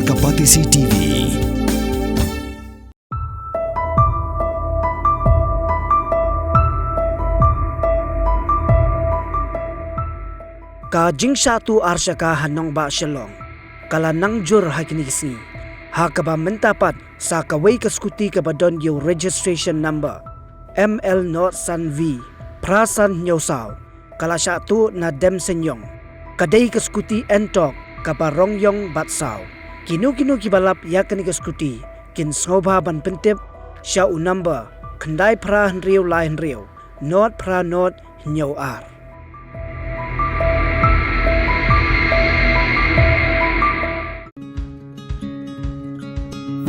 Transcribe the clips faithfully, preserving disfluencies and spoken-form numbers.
Ka Batesi T V. Ka jingshah tuh ar shaka ha nongbah Shillong ka la nang jur ha kine ki sngi, ha kaba mynta pat sa kawei ka scooty kaba don ïa u registration number M L nod san V phra san hynñiew saw ka la shah tuh na Demsenyong. Ka dei ka scooty Ntorq kaba rong ïong bad saw. Kino kino kiba lap ïa kane ka scooty kin sngewbha ban pyntip sha u number khyndai phra hynriew lai hynriew nod phra nod hynñiew ar.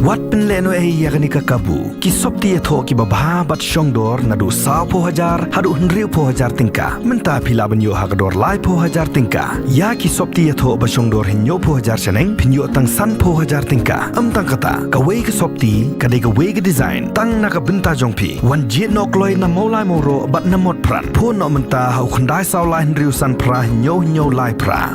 Wat pynlehnohei ïa kane ka kabu. Ki sopti ïathoh kiba bha bad shongdor naduh sawphew hajar haduh hynriewphew hajar tyngka, mynta phi lah ban ïoh ha ka dor laiphew hajar tyngka. Ïa ki sopti ïathoh ba shongdor hynñiewphew hajar shaneng phin ïoh tang sanphew hajar tyngka. Ym tang kata, kawei ka sopti ka dei kawei ka design tang na ka bynta jong phi. Wan jied noh kloi na Mawlai Mawroh bad na Motphran. Phone noh mynta ha u khyndai saw lai hynriew san phra hynñiew hynñiew lai phra.